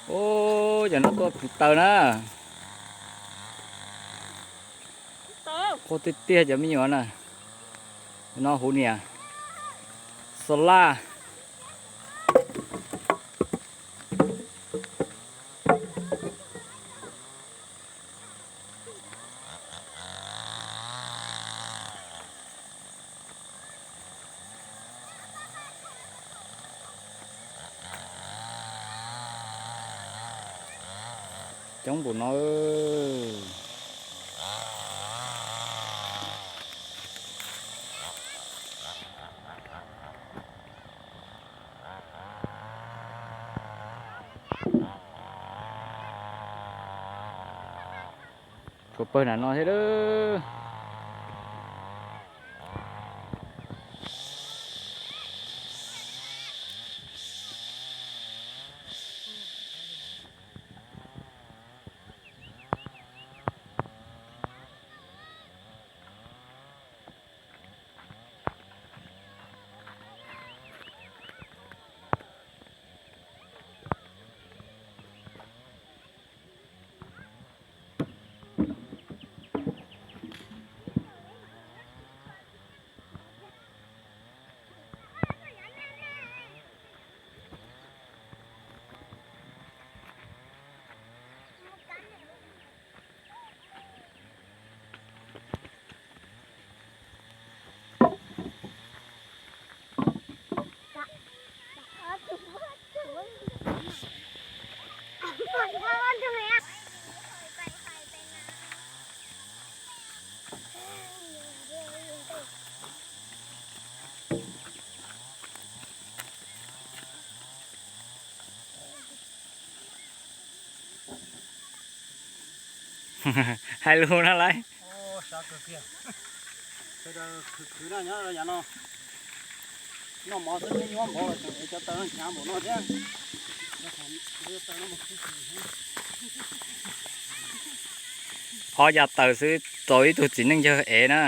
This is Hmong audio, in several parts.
Ub, cov no tuaj kwv taws na. Qhuav tiag tiag cov me nyuam na. No huv niam xo laj. Coob npaum no. Tshuav pawg nram no thiab lawm. Hais lus no lauj. Ob yav taws xwb txaus ib tug txiv neej yawg ev na.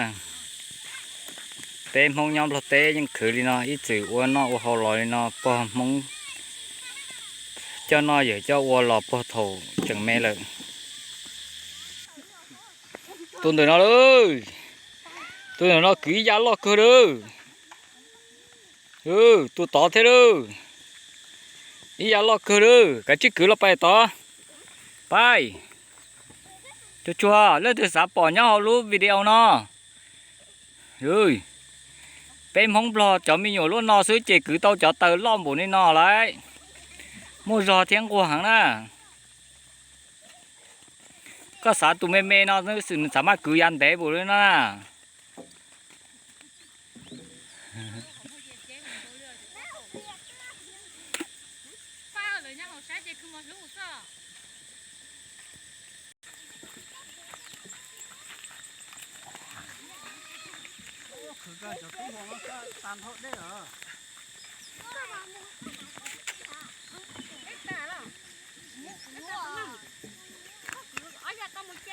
Peb Hmoob nyob Nplog teb yeej khwv li no, ib txwm ua noj ua haus los li no, pog Hmoob coj noj yawm coj ua los puag thaum tseem me lawm. Tus ntawm no lauj, tus ntawm no kwv ib yav loj kawg lauj. Tus tod thiab lauj, ib yav loj kawg lauj, kav tsij kwv los pais tod. Pais, tsuag tsuag leej twg xav pom nyob hauv lub video no. Peb Hmoob Nplog cov me nyuam luaj no xwb ces kwv tau cov taws loj npaum li no lauj. Muaj zog thiab nquag heev na. Koj xav tus me me no xwb nws xav maj kwv yav ntev npaum li no na.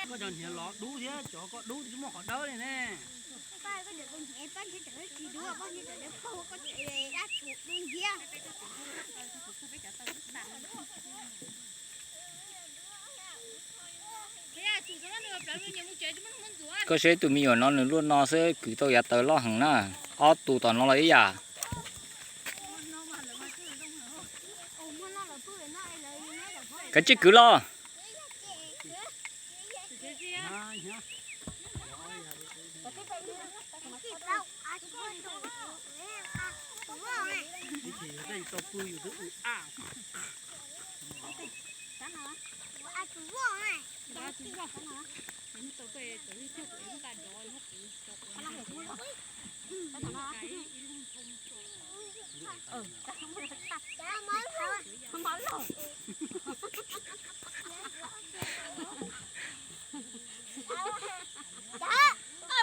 Koj cov hniav los dub thiab, cov koj dub tsis muaj qhov dawb li ne. Koj saib tus me nyuam no nws luaj no xwb kwv tau yav taws loj heev na. Ob tus tom no los ib yam. Kav tsij kwv los.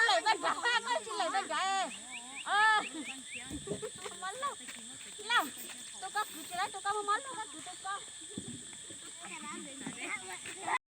Lawm tag nrad, koj tsis lawm tag nrad. Mob laug, tus koj kwv tsis lawm, tus koj mob laug koj kwv tus koj.